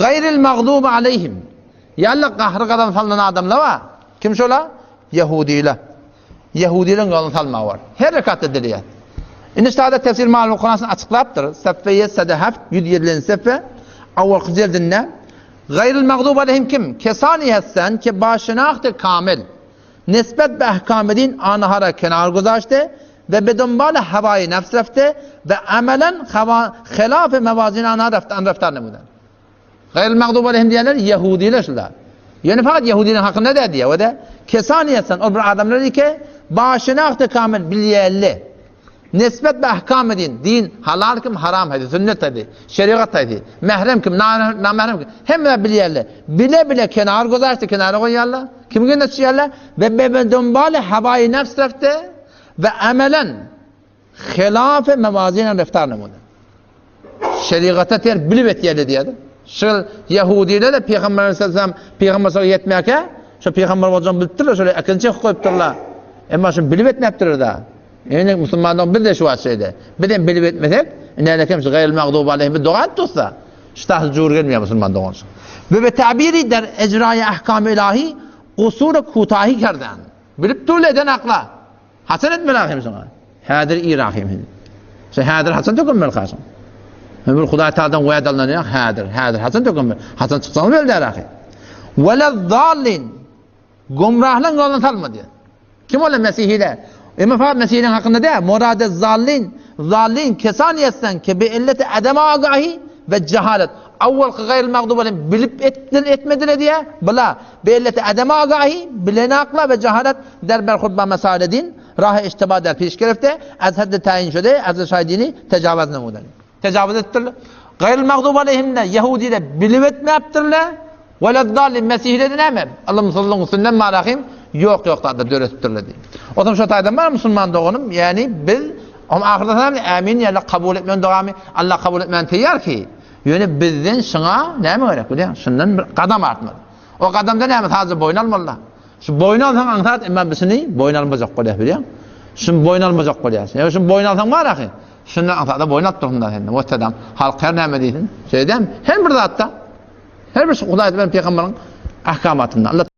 Gaýril magduby aleýhim. Ýa-da gahry-gazaba salnan adamlar bar. Kim şolar? Ýehudiler. Ýehudileriň ýoluny salmagy bar. Her rekatda dileýär. Indi ştada tefsir Malimul Kuransyny açyklapdyr. Sefeýe sedeheft 107-nji sefe awalky jildinde Gaýril magduby aleýhim kim? Kesani hessen ke ba şenahte kamil. Nisbet be ahkamy din anhara kenar güzaşte we be dumbale hewaýy nefs refte we amelen hilafe mewazin anha refte an reftar nemuden. Gaýril magdub aleyhim diýenler ýehudiler şular. Ýöne fakat ýehudileriň hakynda däl diýýär. O da kesaniýetsen ol bir adamlar ki başynahty kamil bilýärli. Nisbet be ahkamy din, din halal kim haram haýsy, sünnet haýsy, şerigat haýsy, mährem kim, namährem kim, hemme bilýärler. Bile bile kenar gözaçdy, kenara goýýarlar. Kim gene çýärler? Ve be dumbale hawaýy nefs refte we amelen hilafe mewazine reftar nemune. Şerigata ter bilip etýärler diýýär. Şol ýehudiler de Pygamber aleyhisselam Pygamber sallallahu ýetmäkä, şo pygamber boljagyny bilipdirler, şol ekinçi goýupdyrlar. Emma şo bilip etmäpdirler da. Indi musulmanlar biz de şu wagt şeýle. Biz hem bilip etmesek, nälekem şu gaýril magdubi aleyhim bir doga et dursa, şu taýda jur gelmeýär musulman dogançyk. Ve be tabiri der ecraýy ahkam ilahi gusur kutahi kerdan. Bilip durlar eden akla. Haçan etmeli ahim şoňa? Häzir ir ahim hin. Şu häzir haçan tökünmeli kaşyň? Ömür Hudaý Taala'dan wa'd alynan ýa häzir, häzir haçan tökünmeli? Haçan çyksaňyz belli däl ahy. Wala zallin. Gumrahlaryň ýoluna salma diýär. Kim olar mesihiler? Emma fakat mesihileriň hakynda däl. Murad zallin, zallin kesan ýetsen ki bi illeti adama agahi we cehalet. Awwalky gaýril magdub aleyhim bilip etdil etmediler diýär. Bula bi illeti adama agahi bilenakla we cehalet der berhud ba mesaile din rahy iştiba der piş gerefte az haddi tayin şude az şaý dini tejawaz namuden. Tejawuz etdirler. Gaýril magdub aleyhimle Ýehudiler bilip etmäpdirler. Weleddallin Mesihide näme? Ylymsyzlygyň üstünden marahim ýok ýok zatlar döretipdirler diýip. Otam şo taýdan bar musulman doganym, ýagny biz om ahyrda näme ämin ýa kabul etmän dogamy Allah kabul etmän teýýar ki. Ýöne bizden şuňa näme gerek bilýän? Şundan bir gadam artmaly. O gadamda näme sadece boýun almaly. Şu boýun alsaň aňsat, emma bisini boýun almajak bolýar bilýän. Şun boýun almajak bolýar. Ýa şun boýun alsaň bar ahy. Şundan aňsat boýun alyp dursun da sen. Wessalam. Halk her näme diýsin? Şeýdem her bir zatda Her bir Hudaý bilen pygamberiň ahkamatynda.